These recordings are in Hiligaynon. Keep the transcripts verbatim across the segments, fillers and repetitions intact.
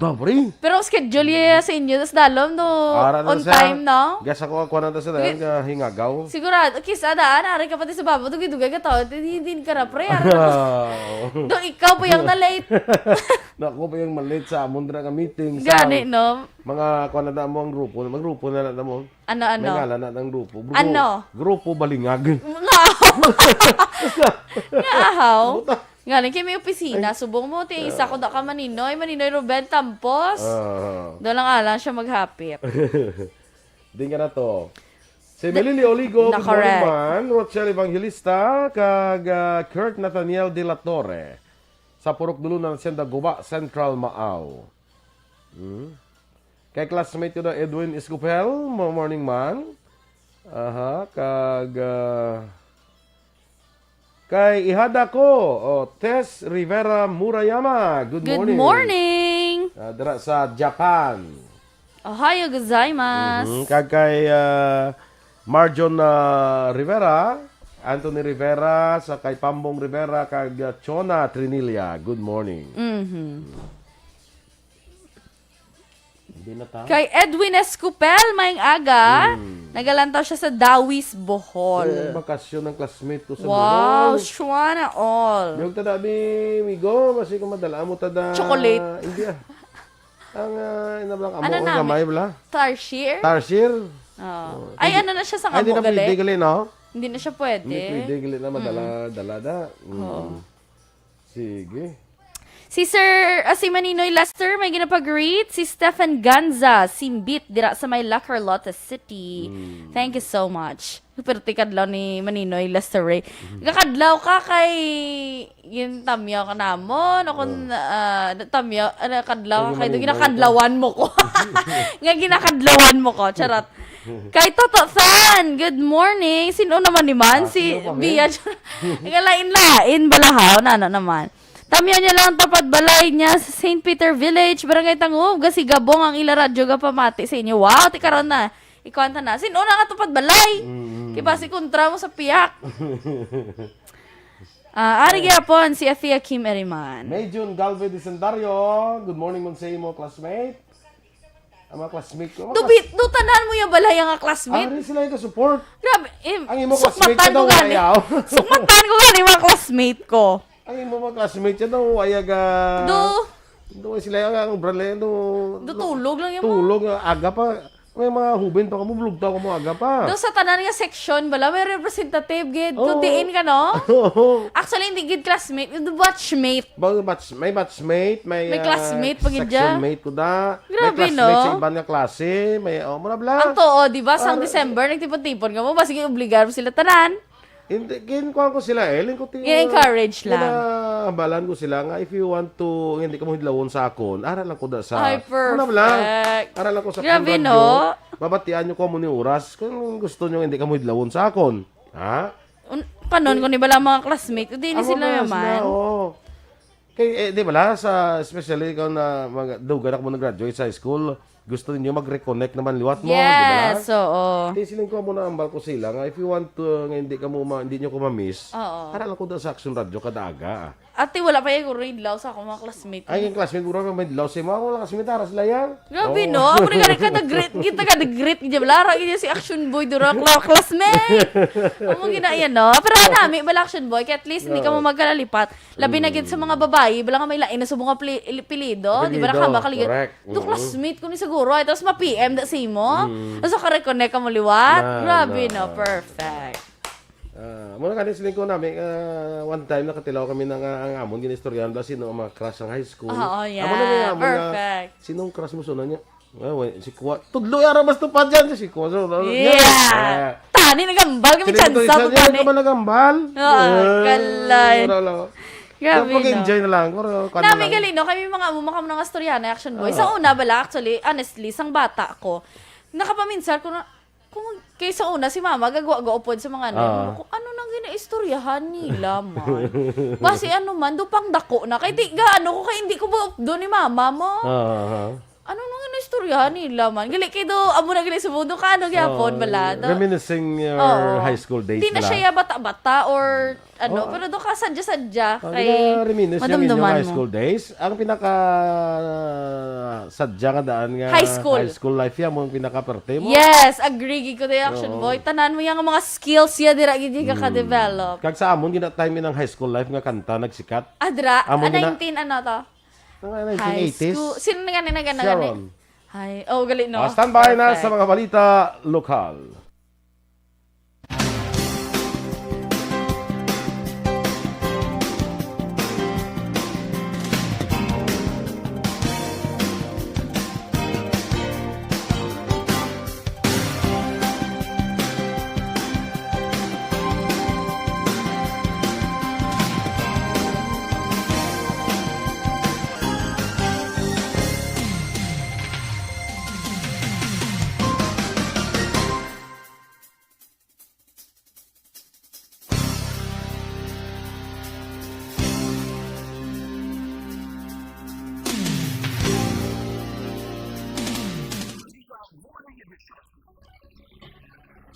Ba, pre? Pero schedule niya sa inyo, tas dalom, no? Ara na On siya. Time, no? Gasa ko ang kuwan na sa daan, nga hingagaw. Sigurado, kisa daan, ari ka pati sa babo, dugay-dugay ka tao, hindi ka na, pre, ari ka. Do, ikaw pa yung na-late. Naku, pa yung malit sa amon dira nga meeting. Gani, no? Mga kuwan na mo ang grupo. Mag-grupo na na mo. Ano, May ano? ngalan na ng grupo. Grupo Ano? Grupo Balingag. Nga ahaw. Nga ahaw. Gani, kay may opisina. Subong mo, ti, isa ko da ka Maninoy. Maninoy Ruben Tampos. Ah. Doon lang alang siya maghapit. Di nga na to. Si Melili Oligo, good morning, Na-correct. Man. Rochelle Evangelista, kag ah, Kurt Nathaniel de la Torre. Sa Purok Dulunan, Hacienda Guba, Central Maaw. Hmm? Kay classmate ko na Edwin Escopel, mo- morning, Man. Aha, kag ah, kay ihada ko, oh, Tess Rivera Murayama. Good, Good morning. Morning! Ah, dira sa Japan. Ohayo gozaimasu. Mhm. Kag kay ah, Marjon ah, Rivera, Anthony Rivera, sa kay Pambong Rivera, kag ah, Chona Trinilla. Good morning. Mhm. Hindi na ta. Kay Edwin Escopel, maayong aga. Hmm. Nagalantaw siya sa Dawis, Bohol. Yung bakasyon ng classmate ko sa Wow, Bohol. Shwana all. Yung tada, bi, migo, kasi kung madala mo tada. Chocolate. Hindi ah. Ang uh, ina bala, amo Ano ang namin? Gamay bala. Tarsier? Tarsier. Oh. Ay, ano na siya sa Ay, hindi amo na pwede gali? Gali, no? Hindi na siya pwede. Hindi pwede gali na madala, dala da. Mm. Oo. Sige. Si Sir, ah, si Maninoy Lester may ginapag-greet. Si Stefan Ganza, Simbit, dira sa may La Carlota City. Hmm. Thank you so much. Pero tikadlaw ni Maninoy Lester Ray. Gakadlaw ka kay yun tamyaw ka namon. O kung ah, tamyaw, ano, kadlaw ka Kay kay Maninoy ginakadlawan mo ko. Nga ginakadlawan mo ko. Charot. Kay Toto San, good morning. Sino naman ni man? Ah, Si sino pa, Bia. Nga lain-lain balahaw. Nano naman. Tamyaw niya lang tapad balay niya sa Saint Peter Village, Barangay Tangub. Gasigabong ang ila radyo gapamati sa inyo. Wow, ti karon na. Ikwanta na. Sino na nga tapad balay? Mm. Kay basi kontra mo sa piyak. Ah, ari gyapon si Athea Kim Eriman. May June Galvez Desendario, good morning man sa imo classmate. Ang mga classmate ko. Mga Do, bit, do tanan mo yung balay nga classmate? Ari sila yung support. Grabe, eh, Ang imo classmate sukmatan ka daw, ko gani. ayaw. Sukmatan ko gani mga classmate ko. Ang imo mga classmate yan daw, ayaga. Do, Do sila yung ang brale, do. do tulog lang yung Tulog, aga pa. May mga hubin pa kamo, bulugtaw kamo aga pa. Do sa tanan nga section bala, may representative gid. Oo. Kung diin ka, no? Oo. Actually, hindi gid classmate, gid batchmate. Ba- batch, may batchmate, may, May ah, classmate pa gid dya. Section mate ko da. Grabe, May classmate no? Sa iban nga klase, may, oh, mura bla. Ang tuo, di ba, sang Ah, December, nagtipon-tipon ka mo, ba, sige, obligar mo sila tanan. Hindi, kin-, kuwan ko sila, eh. Ling ko ti-, I-encourage lang. Kinabalan ko sila nga, if you want to, hindi ka mo hidlawon sa akon, ara lang ko da sa, Ay, Mura bla. perfect. Ara lang ko sa Grabe, akon no? Radyo. Babatian nyo ko mo ni oras kung gusto nyo hindi ka mo hidlawon sa akon. Ha? Un- kanon ko ni bala mga classmate, hindi ni Amo sila na naman. Oo. Kay, eh, di bala, sa, especially ikaw na mga dugan ako mo nag-graduate sa high school, gusto ninyo mag-reconnect naman liwat mo, di bala? Yes, oo. Kaya siling ko mo na ambal ko sila nga if you want to, nga hindi ka mo ma, hindi nyo ko ma-miss, Oo. Ara lang ko da sa Action Radio kada aga. Ate, wala pa yung grade law sa akong mga classmate. Ay, yung classmate, bro, may law sa imo. Ako lang classmate, ara sila yan. Grabe, Oo. no? Ako rin ka nagre-greet, kita ka nag-greet, kita bala, ra, kita si Action Boy, dura, kla-, classmate. Amo gina yan, no? Pero nami, bala Action Boy, kaya at least hindi ka mo magkalalipat. Labi na gid sa mga babae, bala nga may lain na sa mga pli-, pilido, di ba, Apelyido, nakama ka ligid. correct. Do Mm. Classmate ko ni siguro, ay, tapos ma-P M da sa imo. Tapos ka-reconnect ka mo liwat. Na, Grabe, na. No? Perfect. Ah, muna ka din siling ko nami, ah, one time nakatilaw kami na nga ang amon ginistoryahan ba sino ang mga crush sa high school. Oo, yeah. Amo na may amon nga, Perfect. Sinong crush mo sa una niya? Ah, wait, si Kwa. Tudlo yara mas tupad yan si Kwa. So, so, Yeah. Tani, nagambal kami. Chance ako, Hindi tani. ka ba nagambal? Oo, kalay. Wala lang. Grabe, no? Pag-enjoy na lang. Pero, kwan Nami lang. Gali, no? Kami mga amo, maka mga storya na Action Boy. Sa Ah. Una, bala, actually, honestly, sang bata ko, nakapaminsar ko na, kung kay sa una, si mama, gagwa-gwa upod sa mga ano, Ah. kung ano nang ginaistoryahan nila, man. Basi ano man, do pang dako na. Kay di, ga, ano ko, kay hindi ko ba updo ni mama mo? Ah, ah, ah. Ano nang ginaistoryahan nila, man? Gali kay do, amo na gali sa mundo ka, ano, gyapon, Oo, bala. Do, reminiscing your Oo. high school days, Hindi na bala. Siya bata-bata or, ano, Oo. Pero do ka sadya-sadya, Ang kay gina-reminisce niya ang inyong madumduman high mo. School days. Ang pinaka Sadya nga daan nga High school. High school life ya mo ang pinakaperte mo. Yes, agree gid ko, Tay Action Oo. Boy. Tanan mo yang mga skills ya dira gid ka Mm. ka-develop. Kag sa amon gina time inang high school life nga kanta nagsikat. Adra, Amo ah, gina- nineteen ano to? Mga High nineteen eighties. school. Sino na gani na gana gani? Sharon. Hi. Oh, gali, no? Ah, standby na Perfect. sa mga balita lokal.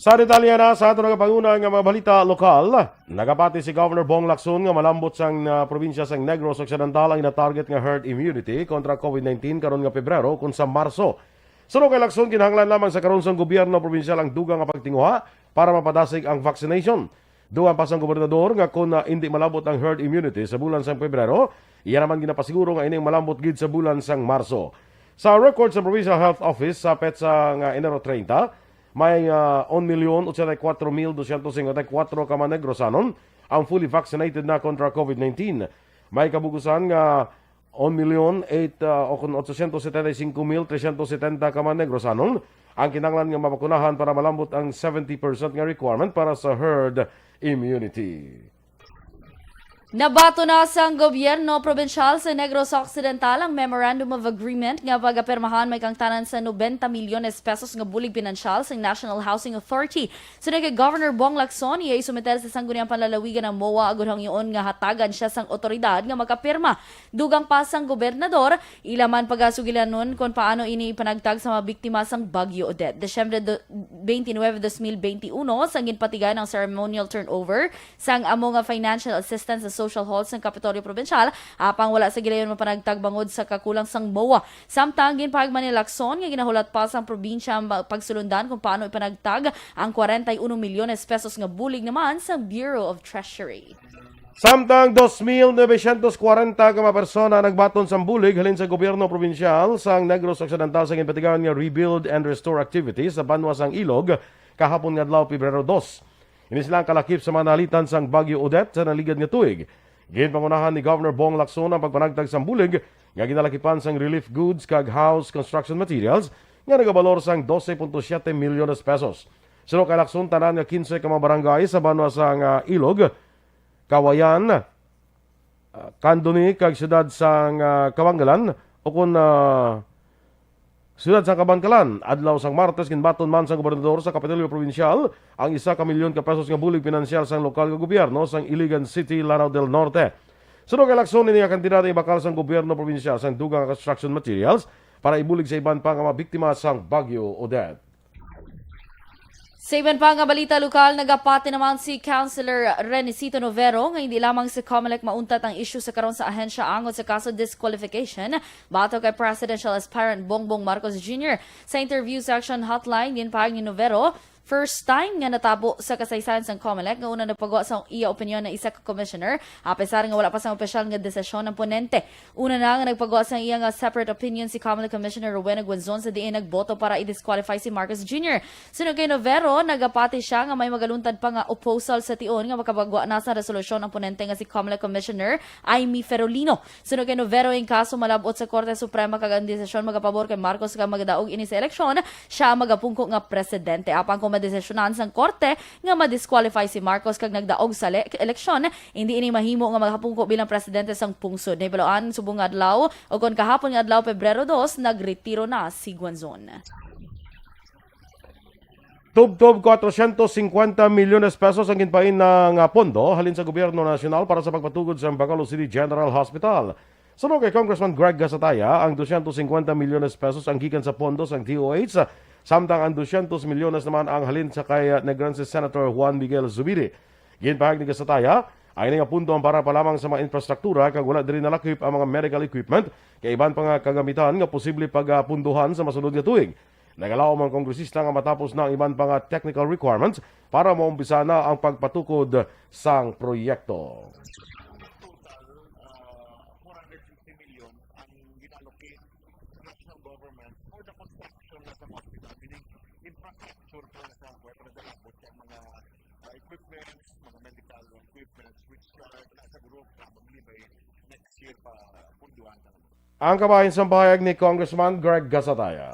Sa detalye na sa aton nga panguna nga mga balita lokal, nagapati si Governor Bong Lacson nga malambot sang, ah, probinsya sang Negros Occidental ang na-target nga herd immunity kontra COVID nineteen karon nga Pebrero kon sa Marso. Suno kay Lacson, kinahanglan lamang sa karon sang gobyerno probinsyal ang dugang nga pagtinguha para mapadasig ang vaccination. Dugang pa sang gobernador nga kon, ah, indi malabot ang herd immunity sa bulan sang Pebrero, iya naman ginapasiguro nga ining malambot gid sa bulan sang Marso. Sa record sa Provincial Health Office sa petsa nga Enero treinta, may, ah, un milyon ochenta y cuatro mil doscientos cincuenta y cuatro ka mga Negrosanon ang fully vaccinated na kontra COVID nineteen. May kabugusan nga un milyon eight, ah, o kon ochocientos setenta y cinco mil trescientos setenta ka mga Negrosanon ang kinahanglan nga mabakunahan para malambot ang seventy percent nga requirement para sa herd immunity. Nabaton na sang gobyerno probinsyal sa Negros Occidental ang Memorandum of Agreement nga pagapirmahan may kangtanan sa nobenta milyones pesos nga bulig pinansyal sa National Housing Authority. Suno kay Governor Bong Lacson, iya isumiter sa Sangguniang Panlalawigan ang MOA agud hangyoon nga hatagan siya sang otoridad nga makapirma. Dugang pa sang gobernador, ila man pagasugilanon kon paano ini ipanagtag sa mga biktima sang Bagyo Odette. Disyembre do-, twenty-nine, twenty twenty-one, sang ginpatigayon ang ceremonial turnover sang amo nga financial assistance sa social hall sang Kapitolyo Probinsyal, apang wala sa gilayon mapanagtag bangod sa kakulang sang MOA. Samtang ginpahagman ni Lacson nga ginahulat pa sang probinsya ang ba-, pagsulundan kung paano ipanagtag ang kwarenta y uno milyones pesos nga bulig naman sang Bureau of Treasury. Samtang dos mil novecientos kwarenta ka mga persona nagbaton sang bulig halin sa gobyerno probinsyal sang Negros Occidental sa ginpatigayon nga Rebuild and Restore activities sa banwa sang Ilog kahapon nga adlaw, Pebrero dos. Ini sila ang kalakip sa mga nalitan sang Bagyo Odette sa naligad nga tuig. Ginpangunahan ni Governor Bong Lacson ang pagpanagtag sang bulig nga ginalakipan sang relief goods kag house construction materials nga nagabalor sang dose punto siyete milyones pesos. Suno kay Lacson, tanan nga kinse ka mga barangay sa banwa sang, ah, Ilog, Kawayan, ah, Candoni kag siyudad sang, ah, Kabankalan, o kon, ah, siyudad sang Kabankalan. Adlaw sang Martes, ginbaton man sang gobernador sa Kapitolyo Probinsyal ang isa ka milyon ka pesos nga bulig pinansyal sang lokal nga gobyerno sang Iligan City, Lanao del Norte. Suno kay Lacson, ini nga kantidad ang ibakal sang gobyerno probinsyal sang dugang nga construction materials para ibulig sa iban pa nga mga biktima sang Bagyo Odette. Sa iban pa nga balita lokal, nagapati naman si Councilor Renicito Novero nga hindi lamang sa Comelec mauntat ang isyu sa karon sa ahensya angot sa kaso disqualification batok kay presidential aspirant Bongbong Marcos Junior. Sa interview sa Action Hotline, ginpahayag ni Novero, first time nga natabo sa kasaysayan sang Comelec nga una nagpagwa sa iya opinyon na isa ka commissioner, apesar nga wala pa sang opisyal nga desisyon ang ponente. Una na nga nagpagwa sang iya nga separate opinion si Comelec Commissioner Rowena Guanzon sa diin nagboto para i-disqualify si Marcos Junior. Suno kay Novero, nagapati siya nga may magaluntad pa nga opposal sa tion nga makapagwa na sa resolusyon ang ponente nga si Comelec Commissioner Imee Ferolino. Suno kay Novero, ang kaso malab-ot sa Korte Suprema kag ang desisyon magapabor kay Marcos kag magadaog ini sa eleksyon, siya ang magapungko nga presidente. Apang kung madesisyonan sang korte nga ma-disqualify si Marcos kag nagdaog sa le-, eleksyon, hindi ini mahimo nga magapungko bilang presidente sang pungsod. Nahibaluan subong nga adlaw, o kon kahapon nga adlaw, Pebrero dos, nagretiro na si Guanzon. Tubtob cuatrocientos cincuenta milyones pesos ang ginpain na nga pondo halin sa gobyerno nasyonal para sa pagpatukod sa Bacolod City General Hospital. Suno kay Congressman Greg Gasataya, ang doscientos cincuenta milyones pesos ang gikan sa pondo sang D O H, samtang ang doscientos milyones naman ang halin sa kay Negrense Senator Juan Miguel Zubiri. Ginpahayag ni Gasataya, Ang ini nga pundo ang para pa lamang sa mga infrastruktura kag wala diri nalakip ang mga medical equipment kag iban pa nga kagamitan nga posible pagapunduhan sa masunod nga tuig. Nagalaom ang kongresista nga matapos na ang iban pa nga technical requirements para maumpisa na ang pagpatukod sang proyekto. Total, ah, four hundred fifty million ang ginallocate sa national government for the construction na sa hospital, meaning infrastructure para sa, para sa labot ang mga, ah, equipments, mga medical equipments, which, ah, nasa group probably by next year pa punduhan na. Ang kabahin sang pahayag ni Congressman Greg Gasataya.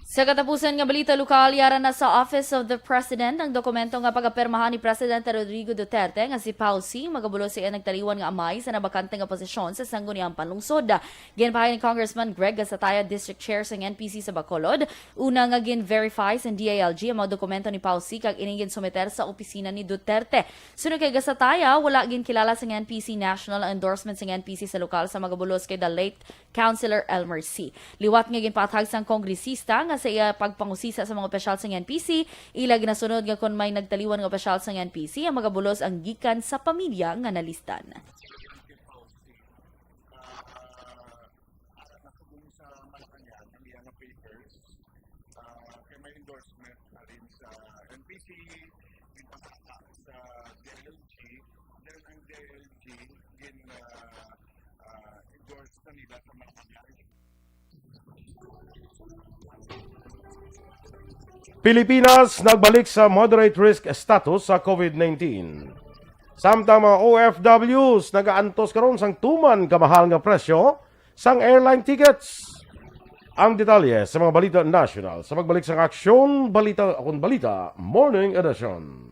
Sa katapusan nga balita lokal, yara na sa Office of the President ang dokumento nga pagapirmahan ni Presidente Rodrigo Duterte nga si Pau C magabulos sa iya nagtaliwan nga amay sa nabakante nga posisyon sa Sangguniang Panlungsod. Ginpahayag ni Congressman Greg Gasataya, District Chair sang N P C sa Bacolod, una nga gin-verify sang D I L G ang mga dokumento ni Pau C kag ini gin-sumiter sa opisina ni Duterte. Suno kay Gasataya, wala ginkilala sang N P C National ang endorsement sang N P C sa lokal sa magabulos kay the late Councilor Elmer C. Liwat nga ginpaathag sang kongresista nga sa iya pagpangusisa sa mga opisyal sang N P C, ila ginasunod nga kon may nagtaliwan nga opisyal sang N P C, ang magabulos ang gikan sa pamilya nga nalistan. Ah, arat na subong sa Malacañang ang iya nga papers. Ah, kay may endorsement na rin sa N P C, ginpasaka sa D I L G, then ang D I L G gin, ah, ah, endorse na nila sa Malacañang. Pilipinas nagbalik sa moderate risk status sa COVID nineteen. Samtang mga O F Ws nagaantos karon sang tuman ka mahal nga presyo sang airline tickets. Ang detalye sa mga balita nasyonal sa pagbalik sang Aksyon Balita, akon balita, Morning Edition.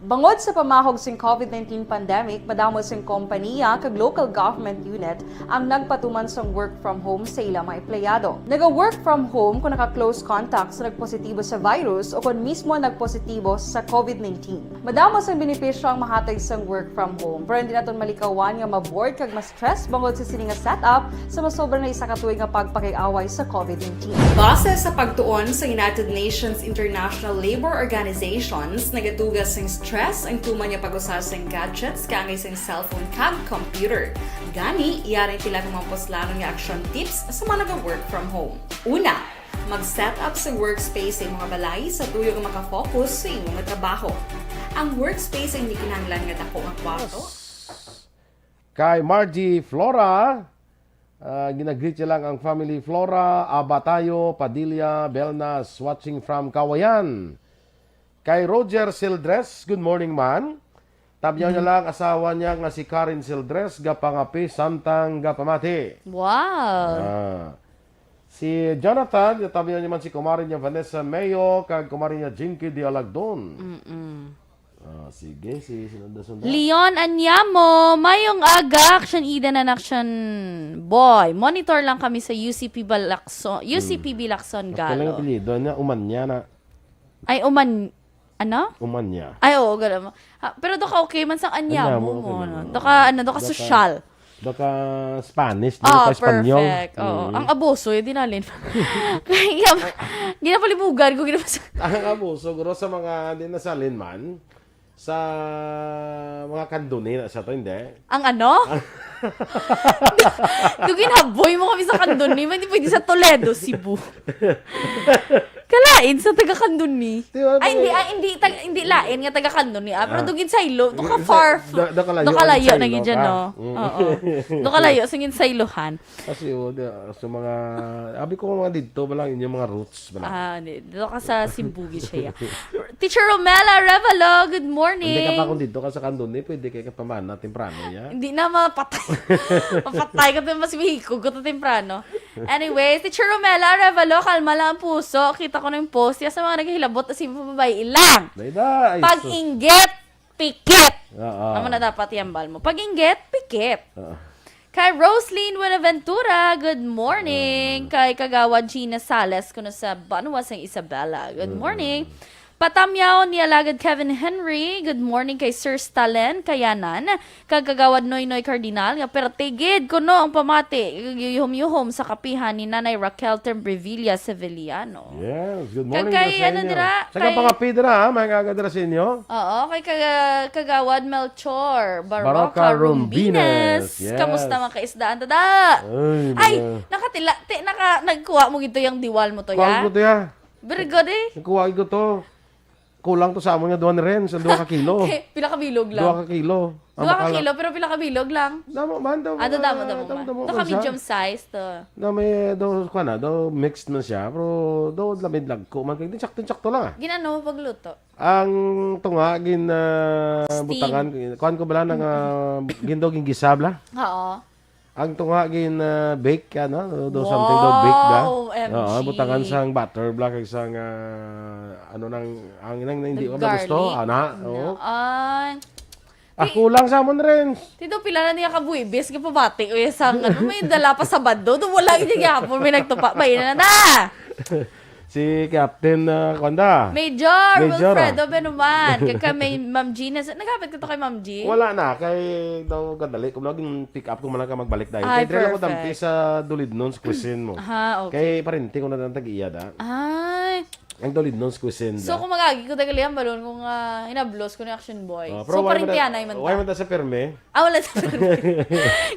Bangod sa pamahog sing COVID nineteen pandemic, madamo sing kompaniya kag local government unit ang nagpatuman sang work from home sa ila mga empleyado. Naga-work from home kon naka-close contact sa nagpositibo sa virus o kon mismo nagpositibo sa COVID nineteen. Madamo sang benepisyo ang mahatag sang work from home, pero hindi naton malikawan nga ma-bored kag ma-stress bangod sa sini nga setup sa masobra na isa ka tuig nga pagpakig-away sa COVID nineteen. Base sa pagtuon sa United Nations International Labour Organizations, nagatuga sing stress ang tuman nga pag-usa sing gadgets kaangay sing cellphone kag computer. Gani, yari ang pila ka mga puslanon nga action tips sa mga naga-work from home. Una, mag-set up sa workspace sa imo nga balay sa tuyo nga maka-focus sa imo nga trabaho. Ang workspace ay hindi kinahanglan nga dako nga kwarto. Kay Margie Flora, ah, ginagreet niya lang ang family. Flora Abatayo Padilla Belnas, watching from Kawayan. Kay Roger Sildres, good morning, man. Tabyaw niya lang asawa niya nga si Karen Sildres, gapangapi samtang gapamati. Wow. Ah. Si Jonathan, tabyaw niya man si kumare niya Vanessa Mayo, kag kumare niya Jinky Dialagdon. Mm-mm. Ah, sige, si Sinanda Sunda. Leon Anyamo, mayong aga, Action Eden and Action Boy. Monitor lang kami sa U C P Balakson, U C P Bilakson, Galo. Ang apelyido niya, Umanya na. Ay, Uman-, Ano? Umanya. Ay, oo, gala mo. Ah, pero do ka okay man sang anya Anya mo, mo, okay mo, naman. no? Do ka, ano, do ka Do ka- sosyal. Do ka Spanish, do Ah, ka Espanyol. perfect. Oo. Mm. Ang abuso, yung dinalin. Kaya, ginapalibugan ko, ginapas- Ang abuso, siguro sa mga di nasalin man, sa mga kanduni na sa to, hindi? Ang ano? Dugin haboy mo kami sa Candoni, hindi pwede sa Toledo, Cebu. Kalain sa taga Candoni. Di ba, Ay, hindi, mga- ay, hindi, tag, hindi lain nga taga Candoni, ah, pero Ah. dugin saylo, do ka Sa- far, da- da kalayo do kalayo ang na saylo gid dyan, ka. no? Mm. Oo. Do kalayo, singin saylohan. Kasi, oh, di- sa mga, abi ko mga didto, ba lang inyong mga roots, ba lang? Ah, hindi. Dito ka sa Cebu, gid siya. Teacher Romela Revalo, good morning. Hindi ka pa kung didto ka sa Candoni, pwede kayo ka pamana, temprano, ya? Hindi na mapatay. Mapatay ko to, mas mihikog ko to temprano. Anyways, Teacher Romela Revalo, kalma lang ang puso. Kita ko na yung post. Yan sa mga naghihilabot, as in, babae lang. Dayda, ay, sus. Pag-inggit, pikit. Oo. Amo na dapat i-ambal mo. Pag-inggit, pikit. Oo. Kay Roslyn Buenaventura, good morning. Kay Kagawad Gina Sales, kuno sa Banwa sang Isabela. Good morning. Patamyaw ni Alagad Kevin Henry, good morning kay Sir Stalin Kayanan, kag Kagawad Noynoy Cardinal, nga pertigid kuno ang pamati, yuhom-yuhom sa kapihan ni Nanay Raquel Tembrevilla Sevillano. Yes, good Kag morning kay, po sa ano, inyo. dira, Sa kay- kapangapi dira, ha? May aga dira sa inyo? Oo, kay Kaga-, Kagawad Melchor Baroca, Baroca Rumbines. Rumbines, yes. Kamusta, mga kaisdaan, tada? Ay, Ay, mga- nakatila, ti, naka, nagkuha mo gito yung diwal mo to, Kuha ya? ko to, ya. Very good, eh. Nagkuha ko to. Kulang to sa amon nga duha ni Renz, ang duha ka kilo. Okay, pila ka bilog lang? Duha ka kilo. Ang Duha ka bakal- kilo, pero pila ka bilog lang? Damo man, damo Ah, do, man, damo, damo man. damo Do man ka siya. Medium size to. Na may do, kuha na, do mixed man siya, pero do lamid lagko man, kay sakto-sakto lang, ah. Ginano pagluto? Ang tunga gin ah, Steam. Butangan, kuan ko bala nga gin do gin gisa bala. Oo. Ang tunga gin ah, bake, ano, do something do bake bala. Wow, O M G. Oo, butangan sang butter bala, kag sang ah, ano nang, ang nang hindi ko Garlic. gusto, ana. Oo. Ay. Ah, kulang sa amon, Renz. Tito, pila na niya kabuibis nga pabati o yung sang, ano, may dala pa Sabado, do wala gid gyapon may nagtupa ba, ina na. Si Captain uh, Kwanda. Major, Major, Wilfredo ah. Benuman, kag kay may Ma'am Gina. Nagapit ko to kay Ma'am G. Wala na, kay daw kadali ko lagi pick up ko man lang ka magbalik dahil. Ay, Kay diri lang ko perfect. dampi sa Dulidnon sa Cuisine mo. Aha, okay. Kay parente ko na lang tag-iya da. Ay. Ang Dulidnon sa Cuisine So, da. Kung magagi ko dagali ang balon kung uh, hinablos ko ni Action Boy. Oh, So, why parente man da- anay man Why ta. Man da sa perme? Ah, wala sa perme.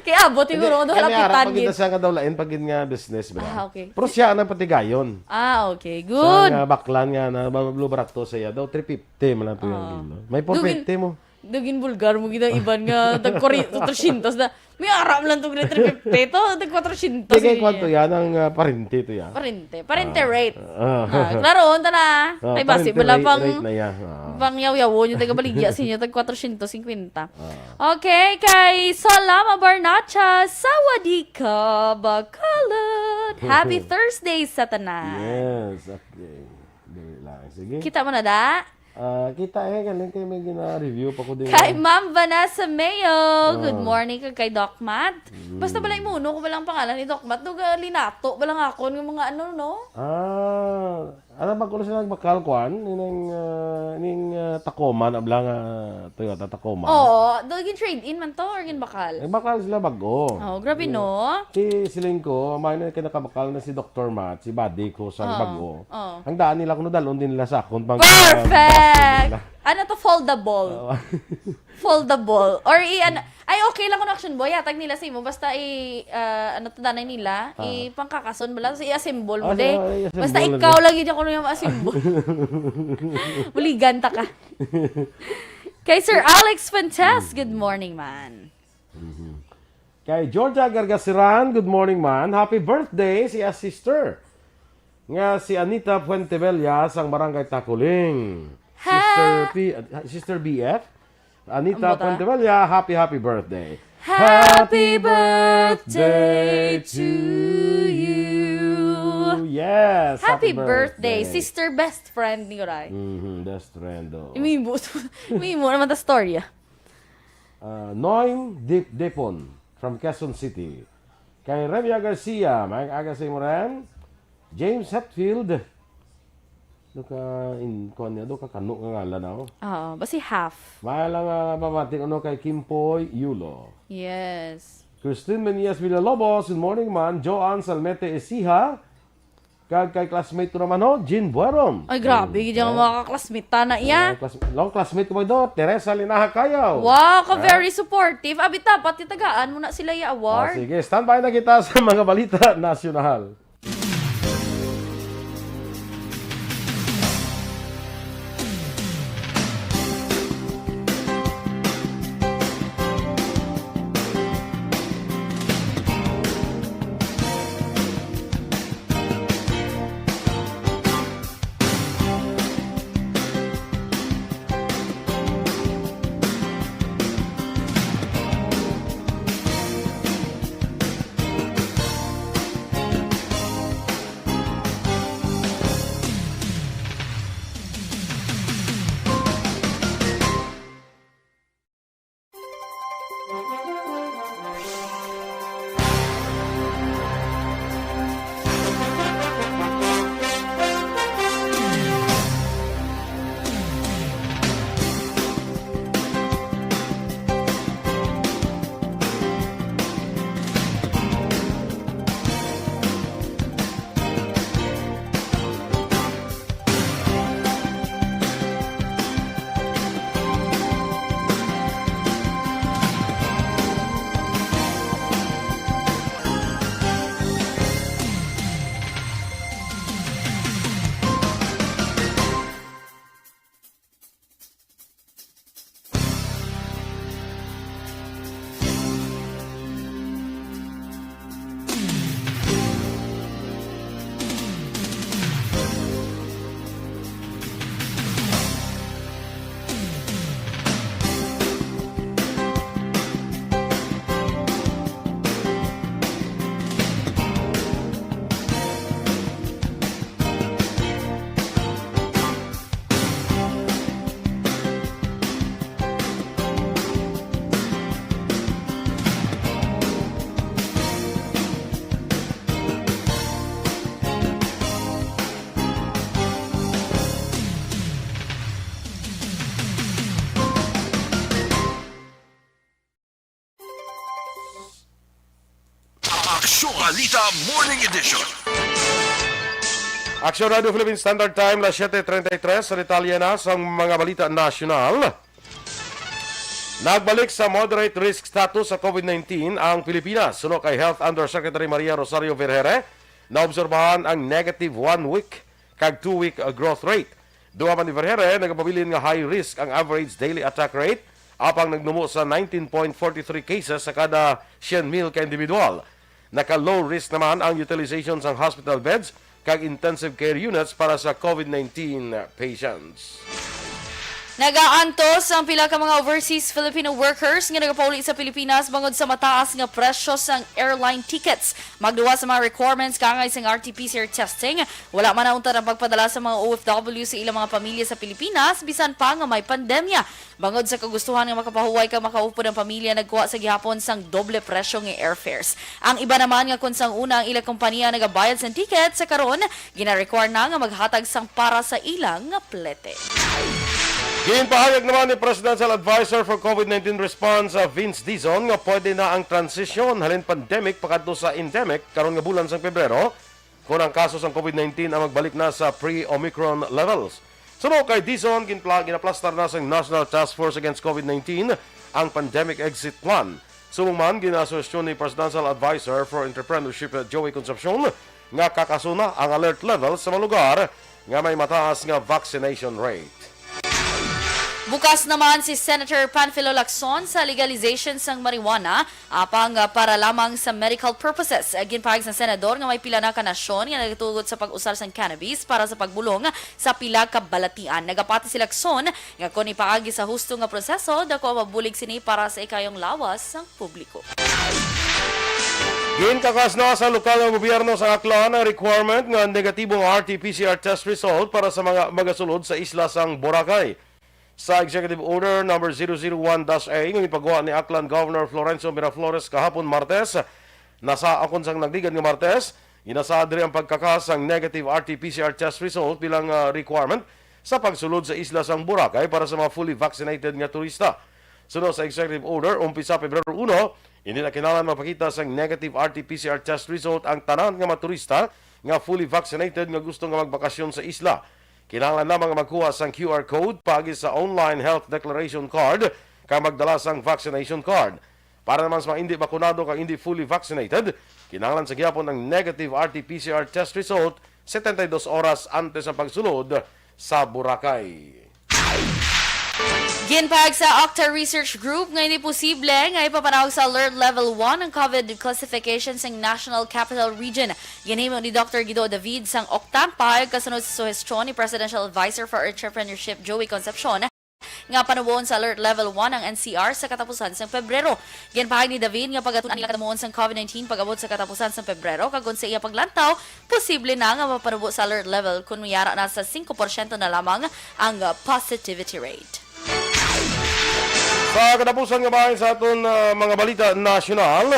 Kaya abot yung guro, doon Kaya may lapitan ara, pag gid. Sa nga daw lain, pag gid nga business, bala. Ah, okay. Pero siya ang patigayon. Ah, okay. Sa Good. nga baklan nga na bablo barato sa iya daw three fifty man lang to yung Ah. kilo. May four fifty mo. Dugin bulgar mo gid ang iban nga tag three hundred na. May aram lang to gid three fifty to, tag four hundred. Sige, kwanto yan ang uh, parente to yan. Parente. Parente Ah. rate. Ah. Ah, klaro, unta na. Ah, Kay basi parente Bala rate, pang rate na yan. Ah. Pang yaw-yawo nyo taga baligya sa inyo, tag four hundred cinquenta. Ah. Okay, kay Salama Barnacha, Sawadika, Bacolod. Happy Thursday sa tanan. Yes, okay. Dali lang. Sige. Kita mo na, da? Ah, kita eh, galing kayo may gina-review pa ko din. Kay Ma'am Vanessa Mayo, good Ah. morning. Kag kay Doc Matt. Mm. Basta balay muno ko balang pangalan ni Doc Matt. Duga linato balang akon nga mga ano, no? Ah, ano ba ko sila nagbakal kwan? Ining, ah, ining ah, Tacoma na bala nga Toyota Tacoma. Oo, do gin trade in man to or gin bakal? Nagbakal sila bago. Oh, grabe no. Si siling ko, may na kinakabakal na si Doctor Matt, si buddy ko sa Oo. bago. Oo. Ang daan nila kuno dalon din nila sa akon pang Perfect. nila. Ano to, foldable? Oo. Foldable. Or i ano, ay okay lang kung action boy, hatag nila sa imo basta i ah, ano to danay nila, Ah. i pangkakason bala, tapos i-assemble mo Ah, de. so, i-assemble Basta na ikaw din. Lang yun ako yung assemble. Buligan ta ka. Kay Sir Alex Fuentes, good morning man. Kay Georgia Gargasiran, good morning man. Happy birthday sa iya sister. Nga si Anita Fuentebella sang Barangay Taculing. Ha? Sister P, uh, Sister B F. Anita Ang bota. Fuentebella, happy, happy birthday. Happy birthday to you. Yes, Happy birthday, sister best friend ni Ray. Mhm, best friend, oh. Imimo, imimo naman ta storya. Uh, Noim Dip Dipon from Quezon City. Kay Remia Garcia, may aga sa imo rin. James Hetfield. Duha ka, in, kuwan niya, duha ka kano nga ngalan, oh. Oo, basi half. May lang, ah, pamati kuno kay Kimpoy Yulo. Yes. Christine Menias Villalobos, good morning, man. Joanne Salmete Esiha. Kag kay classmate ko naman, oh, Jean Bueron. Ay, grabe, Mm, gid ang eh. mga kaklasmita na iya. Ay, class-, long classmate ko ba ito? Teresa Linaha Kayaw. Wow, ka Ha? very supportive. Abi, dapat itagaan mo na sila iya Ah, award. sige, standby na kita sa mga balita nasyonal. Aksyon Balita Morning Edition. Aksyon Radio Philippine Standard Time, las siete treinta y tres. Sa detalye na sang mga balita nasyonal. Nagbalik sa moderate risk status sa COVID nineteen ang Pilipinas. Suno kay Health Undersecretary Maria Rosario Vergeire, naobserbahan ang negative one week kag two week, uh, growth rate. Duha man ni Vergeire, nagapabilin nga high risk ang average daily attack rate, apang nagnumo sa nineteen point forty three cases sa kada syen mil ka individual. Naka-low risk naman ang utilization sang hospital beds kag intensive care units para sa COVID nineteen patients. Nagaantos ang pila ka mga overseas Filipino workers nga nagapauli sa Pilipinas bangod sa mataas nga presyo sang airline tickets. Magduwa sa mga requirements kaangay sang R T P C R testing, wala man nauntat ang pagpadala sa mga O F W sa ilang mga pamilya sa Pilipinas, bisan pa nga may pandemya. Bangod sa kagustuhan nga makapahuway kag makaupod ang pamilya, nagkuha sa gihapon sang doble presyo nga airfares. Ang iba naman nga kon sang una ang ilang kompanya nagabayad sang ticket, sa karon gina-require na nga maghatag sang para sa ilang nga plete. Ginpahayag naman ni Presidential Advisor for COVID nineteen Response, ah, Vince Dizon, nga pwede na ang transisyon halin pandemic pakadto sa endemic karon nga bulan sang Pebrero, kon ang kaso sang COVID nineteen ang magbalik na sa pre-Omicron levels. Suno kay Dizon, ginpla-, ginaplastar na sang National Task Force Against COVID nineteen ang pandemic exit plan. Subong man, ginasuhestyon ni Presidential Advisor for Entrepreneurship, Joey Concepcion, nga kakaso na ang alert level sa mga lugar nga may mataas nga vaccination rate. Bukas naman si Senator Panfilo Lacson sa legalization sang marijuana, apang, ah, para lamang sa medical purposes. Ah, ginpahayag sang senador nga may pila na ka nasyon nga nagatugot sa pag-usar sang cannabis para sa pagbulong sa pila ka balatian. Nagapati si Lacson nga kon ipaagi sa husto nga proseso, daku ang mabulig sini para sa ikayong lawas sang publiko. Ginkakas na sa lokal nga gobyerno sa Aklan ang requirement nga negatibong R T P C R test result para sa mga magasulod sa isla sang Boracay. Sa Executive Order number zero zero one dash A nga gipagawa ni Aklan Governor Florencio Miraflores kahapon, Martes, nasa akon sang nagligad nga Martes, Ginasaad diri ang pagkaka sang negative R T P C R test result bilang, ah, requirement sa pagsulod sa isla sang Boracay para sa mga fully vaccinated nga turista. Suno sa executive order, umpisa Pebrero uno, hindi na kinahanglan magpakita sang negative R T P C R test result ang tanan nga mga turista nga fully vaccinated nga gusto nga magbakasyon sa isla. Kinahanglan lamang nga magkuha sang Q R code paagi sa online health declaration card kag magdala sang vaccination card. Para naman sa mga hindi bakunado kag hindi fully vaccinated, kinahanglan sa gihapon ang negative R T P C R test result setenta y dos oras antes sa pagsulod sa Boracay. Ginpahayag sa Octa Research Group nga hindi posible nga ipapanawag sa Alert Level one ang COVID classification sang National Capital Region. Ginhimo ni Doctor Guido David sang Octa, pahayag kasunod sa suhestyon ni Presidential Advisor for Entrepreneurship Joey Concepcion nga panuboon sa Alert Level one ang N C R sa katapusan sang Pebrero. Ginpahayag ni David nga pagatun-an nila katamuon sang COVID nineteen pag-abot sa katapusan sang Pebrero, kag kon sa iya paglantaw, posible na nga mapanubo sa alert level kon yara na sa singko porsyento na lamang ang positivity rate. Sa katapusan nga bahin sa aton, ah, mga balita nasyonal,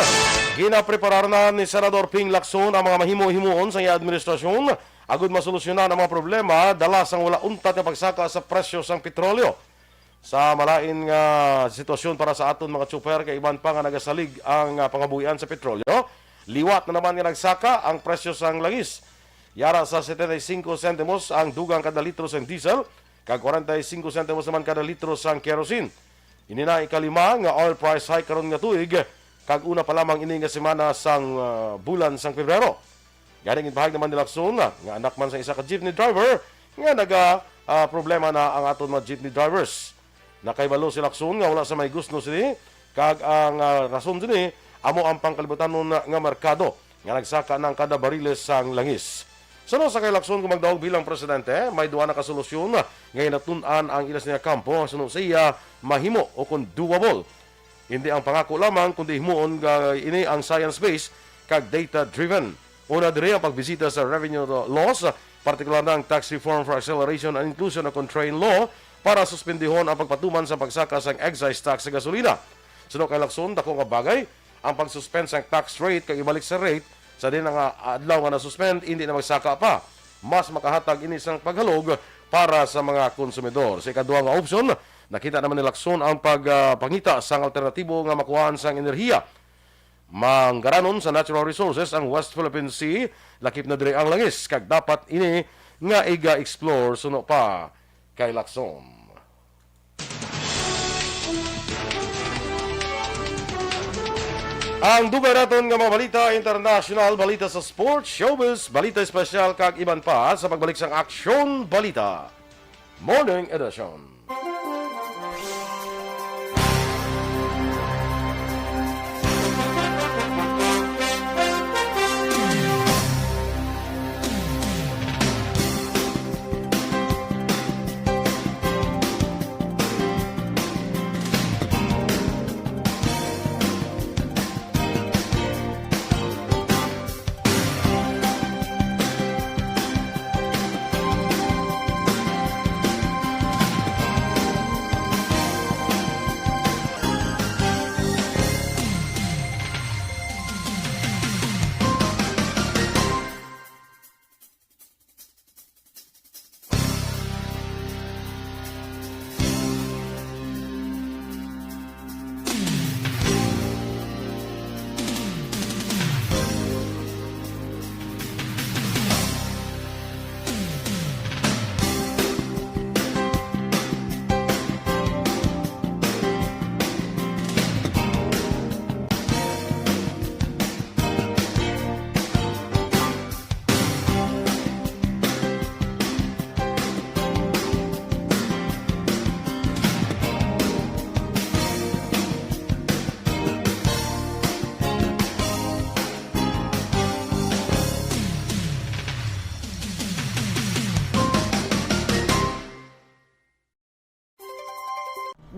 ginapreparar na ni Senador Ping Lacson ang mga mahimo-himuon sa iya administrasyon agud masolusyonan ang mga problema dala sang wala untat nga pagsaka sa presyo sang petrolyo. Sa malain nga sitwasyon para sa aton mga tsuper kay iban pa nga nagasalig ang, ah, pangabuhian sa petrolyo, liwat na naman nga nagsaka ang presyo sang langis. Yara sa setenta y cinco sentimos ang dugang kada litro sang diesel, kag kwarenta y cinco sentimos naman kada litro sang kerosene. Ini na ikalima nga oil price hike karon nga tuig, kag una pa lamang ini nga semana sang, ah, bulan sang Pebrero. Gani, ginpahayag naman ni Lacson nga anak man sa isa ka jeepney driver nga naga, ah, problema na ang aton mga jeepney drivers. Nakahibalo si Lacson nga wala sa may gusno sini, kag ang, ah, rason sini amo ang pangkalibutanon nga merkado nga nagsaka na ang kada bariles sang langis. Suno sa kay Lacson, kung magdaog bilang presidente, may duha na ka solusyon nga hinatun-an ang ila sini nga kampo nga suno sa iya mahimo o kon doable. Hindi ang pangako lamang, kundi himuon nga ini ang science-based kag data-driven. Una diri ang pagbisita sa revenue laws, partikular na ang Tax Reform for Acceleration and Inclusion o kon TRAIN law para suspendihon ang pagpatuman sa pagsaka sang excise tax sa gasolina. Suno kay Lacson, dako nga bagay ang pag-suspend sang tax rate kag ibalik sa rate sa diin nga adlaw nga na-suspend, hindi na magsaka pa. Mas makahatag ini sang paghalog para sa mga konsumidor. Sa ikaduha nga opsyon, nakita naman ni Lacson ang pag, ah, pangita sang alternatibo nga makuhaan sang enerhiya. Manggaranon sa natural resources ang West Philippine Sea, lakip na diri ang langis, kag dapat ini nga iga-explore suno pa kay Lacson. Ang dugay naton nga mga balita international, balita sa sports, showbiz, balita espesyal, kag iban pa sa pagbalik sang Aksyon Balita Morning Edition.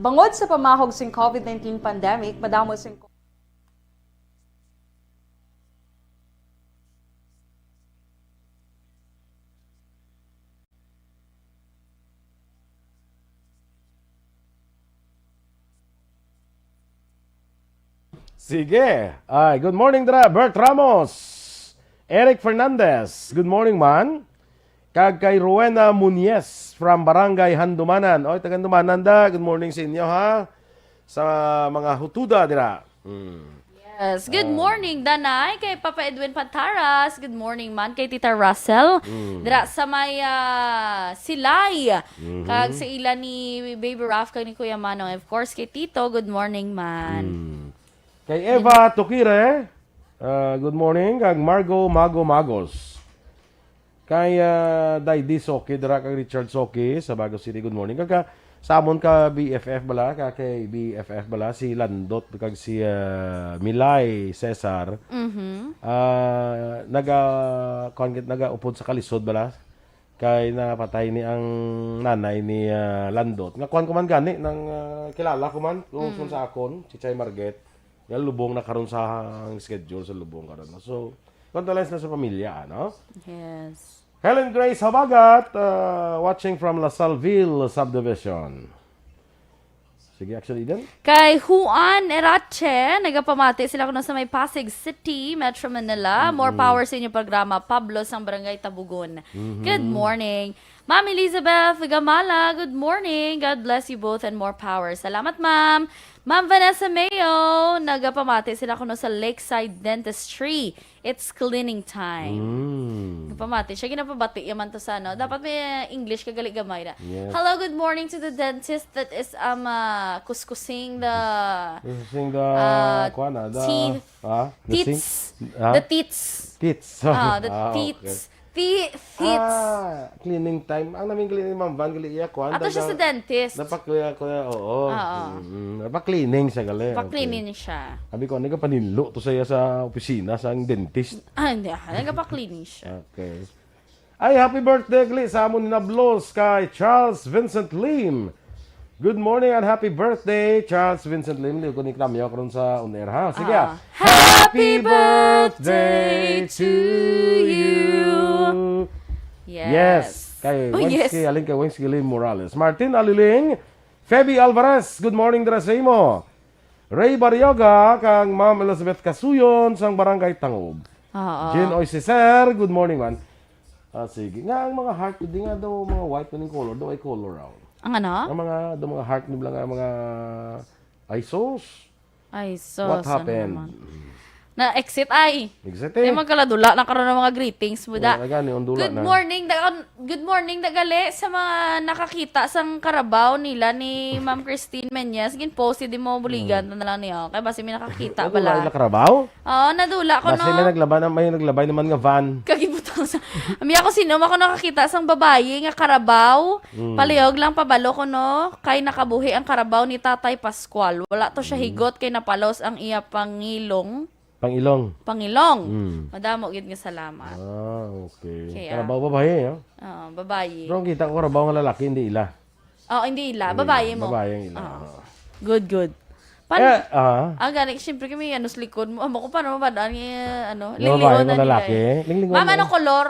Bangod sa pamahog sing COVID nineteen pandemic, madamo sing Sige. Ay, good morning dira, Bert Ramos. Eric Fernandez, good morning, man. Kag kay Rowena Muñez from Barangay Handumanan. Oy, taga Handumanan da. Good morning sa inyo, ha. Sa mga hutuda dira. Mm. Yes. Good morning, Danay. Kay Papa Edwin Pantaras. Good morning, man. Kay Tita Russell. Dira sa may ah, Silay. Kag sa ila ni Baby Ralph kag ni Kuya Manong. Of course, kay Tito. Good morning, man. Mm. Kay Eva Tukire, ah, good morning. Kag Margo Mago Magos. Kay ah, Daydi Soki, dira kag Richard Soki sa Bago City, good morning. Kag ah, sa amon ka B F F bala, ka kay B F F bala, si Landot kag si ah, Milay Cesar. Mhm. Ah, naga, kuwan gid, nagaupod sa kalisod bala. Kay napatay ni ang nanay ni ah, Landot. Nga kuwan ko man gani, nang ah, kilala ko man, kung sa akon, si Chay Marget. Nga lubong na karon sa ang schedule sa lubong karon, no? So, condolence na sa pamilya, ano? Yes. Helen Grace Habagat, uh, watching from La Salville Subdivision. Sige, Action Eden. Kay Juan Erache, nagapamati sila kuno sa may Pasig City, Metro Manila. More power sa inyong programa, Pablo sang Barangay Tabugon. Good morning. Ma'am Elizabeth Gamala, good morning. God bless you both and more power. Salamat, ma'am. Ma'am Vanessa Mayo, nagapamati sila kuno sa Lakeside Dentistry. It's cleaning time. Mm. Pamati siya, ginapabati yaman to sa ano. Dapat may English ka gali gamay na. Yes. Hello, good morning to the dentist that is um uh, kuskusing the This is the, Ah, kuwan, ah, the, teeth. Ah, the Teats. sink? Ah? The teats. Teats. Ah, the Ah, teats. okay. Ti- teats. Ah, cleaning time. Ang namin cleaning, Ma'am Van, gali iya, kuwan. Ato siya sa daga- dentist. Napakuya, kuya, oo. Oo. Mm, napakleening siya gali. Pa-cleaning siya. Sabi ko, ano ka paninlo to saya sa opisina, sa dentist? Ah, hindi. Ah, nagpa-cleaning siya. Okay. Ay, happy birthday gali sa amon ni Nablos kay Charles Vincent Lim. Good morning and happy birthday, Charles Vincent Lim. Liw ko ni Kramyo karon sa on air, ha? Sige, ah. Ah. Happy birthday to you. Yes. Kay Oh, Wayne yes. Ski, alin kay Wayne Ski Lim Morales. Martin Aliling, Feby Alvarez, good morning dira sa imo. Ray Barrioga, kang Ma'am Elizabeth Kasuyon, sang Barangay Tangob. Oo. Jin Oy Cicer, good morning, man. Ah, sige. Nga, ang mga heart, di nga daw mga white na ning color, daw ay color raw. Ang ano? Ang mga, daw mga heart nila nga mga, ay sus. Ay, sus. What Ano happened? naman? Na-exit ay. Exit Di eh. magkaladula na karon ang mga greetings mo Wala da. na gani, ang dula Good na. morning, da- good morning, dagali sa mga nakakita sang karabaw nila ni Ma'am Christine Menyes. Gin-post di mo buligan na lang niyo. Kay basi may nakakita Ang dula bala. nila karabaw? Oo, nadula ko Basi may no. naglaba na, may naglabay naman nga van. Kagibutang sa Ami ako sino ako nakakita sang babayi nga karabaw. Mm. Palihog lang pabalo ko no. Kay nakabuhi ang karabaw ni Tatay Pascual. Wala to siya higot kay napalos ang iya pangilong. Pangilong. Pangilong. Mm. Madamo gid nga salamat. Ah, okay. Kaya- Karabaw babae, no? Oo, babayi. Pero ang kita ko karabaw nga lalaki, hindi ila. Oh, hindi ila. Hindi Babayi ila. Mo. Babae ang ila. Oo. Oo. Good, good. Pan Eh, ah. Ah, gani, siyempre kami, ano, likod mo. Amo ko, paano mabadaan nga, ano, Yung babae mo na lalaki? nila. Linglingon Ma'am, mo. Ano color?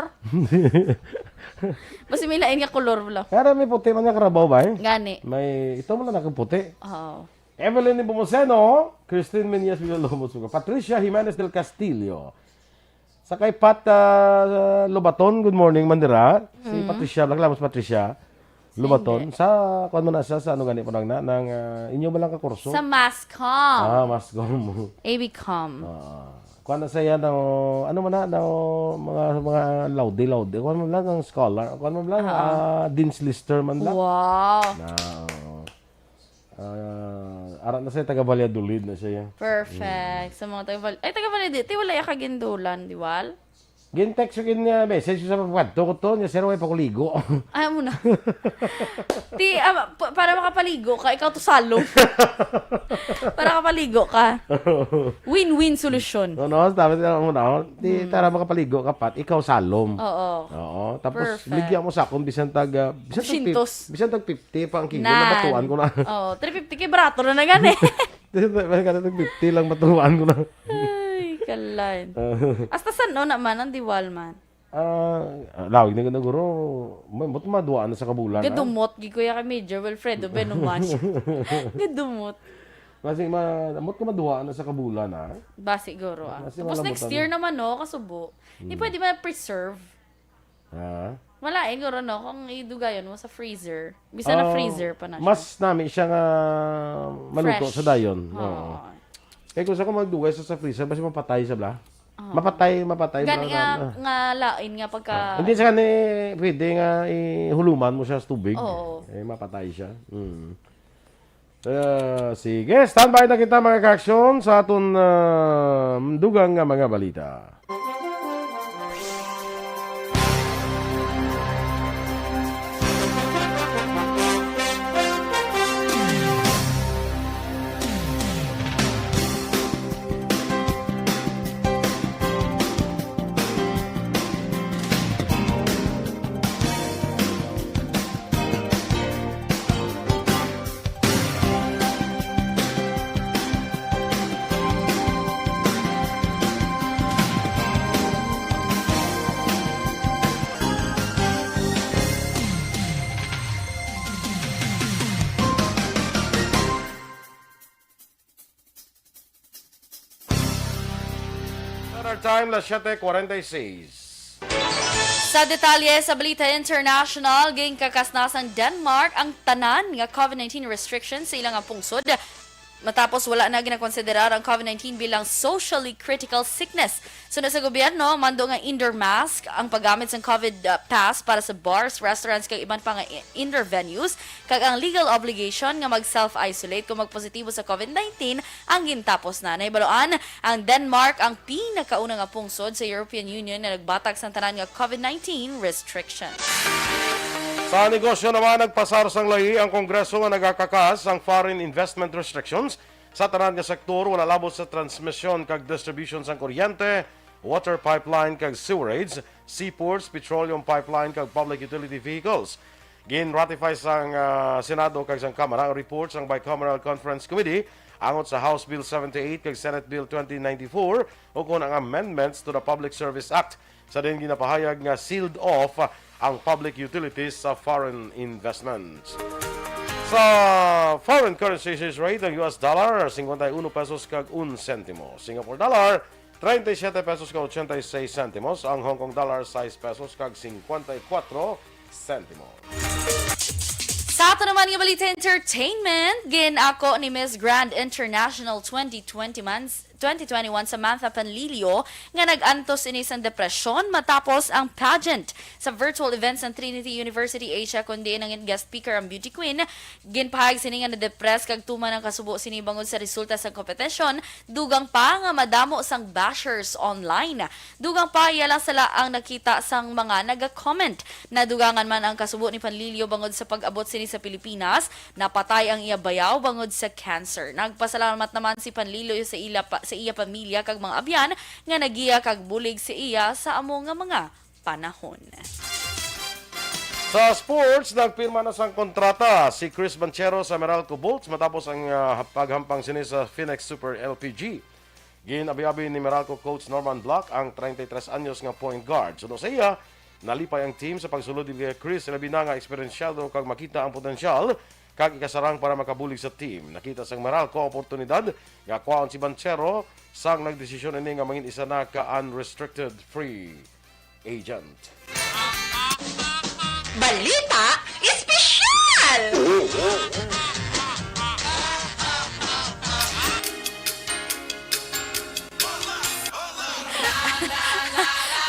Mas may lain nga color, wala. Kaya may puti man nga karabaw ba eh? Gani. May, ito mo lang akong puti. Oh. Evelyn Nepomuceno, Christine Menyes Villalobos, Patricia Jimenez del Castillo. Sa kay Pat ah, Lobaton, good morning, Mandira. Si Mm. Patricia, Black Lamos Patricia. Lobaton. Sa, kuwan mo na siya, sa ano gani po nang na, nang ah, inyo ba lang ka kurso? Sa MassCom. Ah, MassCom. A B Com. Ah, kuwan na siya, no, ano man na, no, mga, mga laude-laude. Kuwan mo lang ang scholar. Kuwan mo lang, Ah. ah, Dean's Lister man lang. Wow. Na, oo. Ah, ara na siya, taga Valladolid na siya. Perfect. Sa mga taga Val-, ay, taga Valladolid. Ti, wala ya kagindulan, di wal? Gin-text ko gin, ah, message sa pagpadto ko to, niya, "Sir, way pa ko ligo." Ay, mo na. Ti, ah, pa- para makapaligo ka, ikaw to salong. Para makapaligo ka. Win-win solusyon. No, no, tapos na mo na, oh. Di, tara, makapaligo ka, Pat, ikaw salom. Oo. Oo. Tapos, Perfect. Ligyan mo sa akon, bisan tag, ah, bisan tag, Shintos. fif- bisan tag fifty pa ang kilo, Nan. nabatuan ko na. Oh, three fifty kay barato na na gani. Bisan tag fifty lang, batuan ko na. Ay, kalan. Hasta san-o naman ang diwal man? Ah, lawig na guro. May, ba't maduwa na sa kabulan, ah? Gadumot, gi Kuya kay Major Wilfredo Benuman. Gadumot. Basi ma-, ambot ka maduha na sa kabulan, ha? Ba, siguro, ah. Basi Tapos wala next mo year tanong. naman, no, kasubo. Di Hmm. pwede ma-preserve. Ha? Wala, eh, guro, no, kung idugayon mo sa freezer. Bisan na Ah, freezer pa na siya. mas nami siya nga maluto Fresh. sa dayon. Oo. Oo. Kaya kung sa ko magdugay sa, sa freezer, basi mapatay sa bla. Oo. Mapatay, mapatay, Gani bla, nga, bla, bla. nga lain nga pagka Ah, hindi siya ni pwede nga ihuluman mo siya sa tubig. Oo. Eh, mapatay siya. Mm. Ah, sige, standby na kita, mga ka-aksyon, sa aton, ah, dugang nga mga balita. Standard Time, las siete cuarenta y seis. Sa detalye sa balita international, ginkakasnasan sang Denmark ang tanan nga COVID nineteen restrictions sa ila nga pungsod, matapos wala na ginakonsiderar ang COVID nineteen bilang socially critical sickness. Suno sa gobyerno, mando nga indoor mask ang paggamit sang COVID, uh, pass para sa bars, restaurants, kag iban pa nga i-, indoor venues, kag ang legal obligation nga mag-self-isolate kung magpositibo sa COVID nineteen ang gintapos na. Nahibaluan, ang Denmark ang pinakauna nga pungsod sa European Union nga nagbatak sang tanan nga COVID nineteen restrictions. Sa negosyo naman, nagpasar sang lahi ang Kongreso nga nagakakas sang foreign investment restrictions sa tanan nga sektor, wala labot sa transmisyon kag distribution sang kuryente, water pipeline kag sewerage, seaports, petroleum pipeline kag public utility vehicles. Gin-ratify sang, ah, Senado kag sang Kamara ang report sang Bicameral Conference Committee angot sa House Bill seventy-eight kag Senate Bill twenty ninety-four, ukon ang amendments to the Public Service Act. Sa din ginapahayag nga sealed off ang public utilities sa foreign investments. Sa foreign currency exchange rate, ang U S dollar, cincuenta y uno pesos kag un sentimo. Singapore dollar, treinta y siete pesos kag ochenta y seis sentimos. Ang Hong Kong dollar, sais pesos kag cincuenta y cuatro sentimos. Sa ato naman nga balita entertainment, gin-ako ni Miss Grand International twenty twenty-one, twenty twenty-one Samantha Panlilio nga nag-antos ini sang depresyon matapos ang pageant sa virtual event sa Trinity University Asia, kundi ang guest speaker ang beauty queen. Ginpahayag sini nga na-depress kag tuman ang kasubo sini bangod sa resulta sa kompetisyon, dugang pa nga madamo sang bashers online. Dugang pa, iya lang sala ang nakita sang mga naga-comment. Nadugangan man ang kasubo ni Panlilio bangod sa pag-abot sini sa Pilipinas, napatay ang iya bayaw bangod sa cancer. Nagpasalamat naman si Panlilio sa ila pa, sa iya pamilya kag mga abyan nga nagiya kag bulig sa iya sa amo nga mga panahon. Sa sports, nagpirma na sang kontrata si Chris Banchero sa Meralco Bolts matapos ang, ah, paghampang sini sa Phoenix Super L P G. Gin-abi-abi ni Meralco coach Norman Black ang treinta y tres anyos nga point guard. Suno sa iya, nalipay ang team sa pagsulod ni Chris, labi na nga eksperensyado kag makita ang potensyal kag ikasarang para makabulig sa team. Nakita sang Meralco oportunidad nga kwaon si Banchero, sang nagdesisyon ini nga mangin isa na ka unrestricted free agent. Balita Espesyal!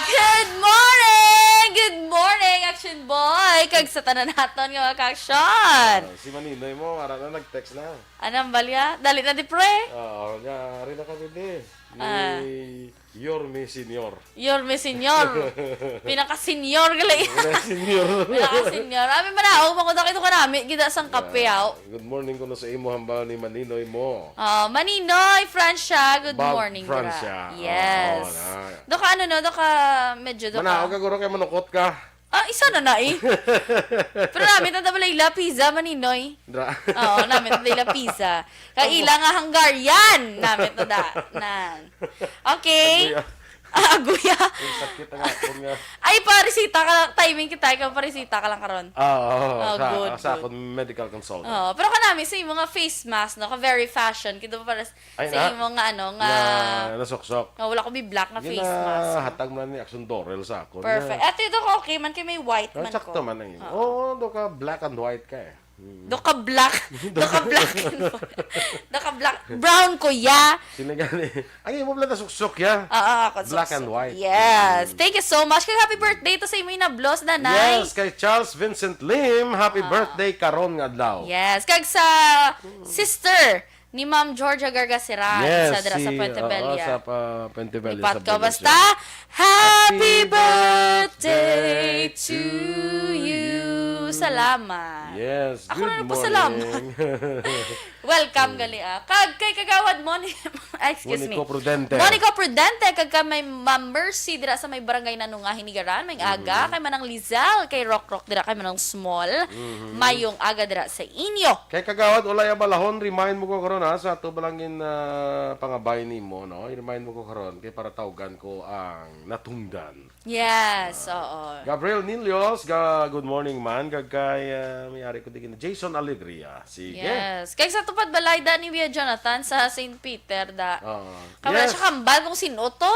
Good morning! Good morning, Action Boy! Kag sa tanan naton nga mga ka-action! Ah, si Maninoy mo, ara na, nag-text na. Anong balya? Dali na di, pre! Oo, nga, ari na kami di. Ni Ah. Yorme Senior. Yorme Senior. Pinaka-senior gali. Pinaka-senior. Pinaka-senior. Abi, manaog man ko, dako ito kanami, gida sang kape, Ah, aw. Good morning kuno sa imo, hambal ni Maninoy mo. Ah, Maninoy, Francia, good Bob morning, Francia. Gra. Yes. Oo, na. Do ka, ano, no? Do ka, medyo do ka. Manaog ka, guro, kay manukot ka. Ah, isa na na, eh. Pero namit na da bala ila pizza, Maninoy. Dra. Oo, namit na da ila pizza. Kay Amo. Ila nga Hungarian, namit na da. Nan. Okay. Ano yan? Ah, aguya. Yung sakit nga, kung nga. Ay, parisita ka lang. Timing kita, ikaw parisita ka lang karon. Ah, oo, Oh, sa, good, sa good. akong medical consultant. Oh, pero kanami sa imo nga face mask, no, ka very fashion, kita pa para s- Ay, sa na? imo nga ano nga Nga nasuksok. nga wala ko bi black nga Yun face na mask. hatag mo na ni Action Dorel sa akon. Perfect. Nga, Ato ito ko okay man kay may white ah, man sakto ko. man ang imo. Oo. Oo, do ka black and white ka eh. Mm. Do ka black. Do ka black and white. Do ka black. Brown ko ya. Sila gani. Ang imo lang nasuksok ya. Oo, ako Black and suksok. white. Yes. Mm. Thank you so much. Kag happy birthday to sa imo inablos, nanay. Yes, kay Charles Vincent Lim, happy Ah. birthday karon nga adlaw. Yes. Kag sa sister ni Ma'am Georgia Gargaseran, Yes, sa dira sa si, Puente oo, Bella. sa pa-, Puente Bella Lipat ka subdivision. basta. Happy Happy birthday birthday to to you. you. Salamat. Yes, Ako good na nagpasalamat. morning. Welcome, Mm. gali, ah. Kag kay Kagawad Moni-, ay, excuse me. Monico Prudente. Monico Prudente, kag kay may Ma'am Mercy dira sa may barangay Nanunga, Hinigaran, may aga, Mhm. kay Manang Lizelle, kay Rock Rock dira, kay Manang Small, Mhm. mayong aga dira sa inyo. Kay Kagawad Olay Abalahon, remind mo ko karon, ha, sa ato balangin, ah, pangabay nimo, no? I-remind mo ko karon kay para tawgan ko ang natungdan. Yes, Ah, oo. Gabriel Nilios, ga-, good morning man. Kag kay, ah, may ari ko digin, Jason Alegria. Sige. Yes. Kay sa Tupad Balay, da ni Kuya Jonathan sa Saint Peter, da. Oo. Kamo na Yes. siya kambal kung sino to?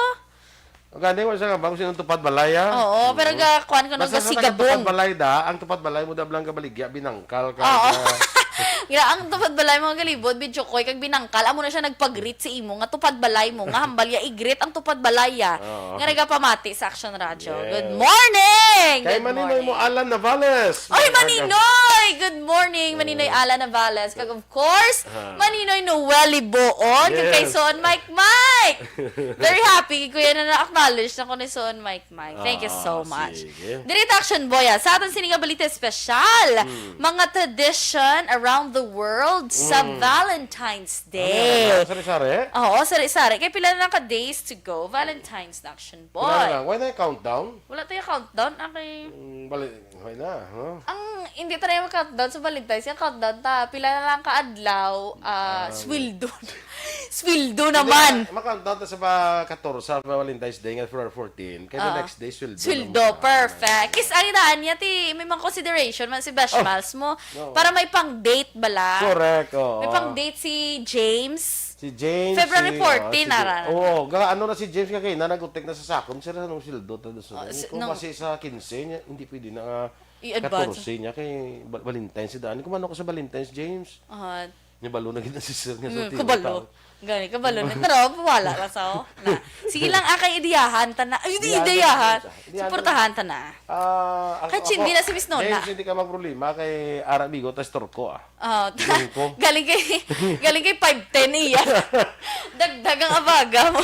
Ang gani, wala siya kambal kung sino Tupad Balay, ah. Oo, pero Mm. ga-, kuwan ko nung Basta sa taga gasigabong. Tupad Balay, da, ang Tupad Balay mo, da, blang kabaligya, binangkal ka, Oo. ga- Gira, ang Tupad Balay, mga galibot, video ko, kag binangkal, amo na siya nagpag-greet sa imo, nga Tupad Balay mo, nga hambal ya i-greet ang Tupad Balay ya. Oo. Nga nagapamati sa Action Radio. Yes. Good morning! Kay Good Maninoy mo, morning. Alan Navales. Oy, Maninoy! Good morning, Maninoy Oo. Alan Navales. Kag of course, Ah. Maninoy Noel Liboon. Kag kay Yes. Son Mike Mike. Very happy, kuya, na na-acknowledge na ko ni Son Mike Mike. Thank you so Ah, much. sige. Diri ta, Action Boy, ah. Sa aton sini nga balita espesyal, Mm. mga tradition around the world sa Mm. Valentine's Ano Day. yan? Sari-sari? Oo, sari-sari. Kay pila na lang ka days to go, Valentine's na, Action Boy. Pila na lang? Wala na yung countdown? Wala tayo countdown. Ang kay Mm, bali-, okay na, no? Ang, hindi tayo mag-countdown sa Valentine's. Yung countdown ta, pila na lang ka adlaw, ah, Ah, sweldo. Sweldo Hindi, naman. ma-, ma-countdown ta sa pa-, katorse, sa Valentine's Day, nga February fourteen. Kaya the Ah. next day, sweldo Sweldo, naman. Perfect. Kis, ang daan niya, ti, may mga consideration man si Bashmals mo. Oh, no. Para may pang-date bala. Correct, oo. May pang-date si James. Si James, February si, fourteen, oh, si, ara na. Oo, ga-, ano na si James kagina, nagutik na sa sakon, sir, anong sweldo ta doon? Oh, si, Kung nung base sa kinse niya, hindi pwede na, ah, I-advance. Katorse niya kay Val-, Valentine's si Dani. Kumano ko sa Valentine's, James? Ah. Nibalo na gid na si sir nga sa Mm, tiyo kabalo. Tao. Gani, kabalo na. Pero, wala ra sa, oh. Na. Sige lang, ah, kay idiyahan ta na. Ay, hindi, Idiyahan ta na idiyahan. siya. Idiyahan ta na. Suportahan ta na. Ah, ako, Kay Chin, ako, di na si Miss Nona. James, hindi ka magproblema kay Ara Bigo, tas Turko, ah. Oh, Turko. galing kay, galing kay five ten iya. Dagdag ang abaga mo.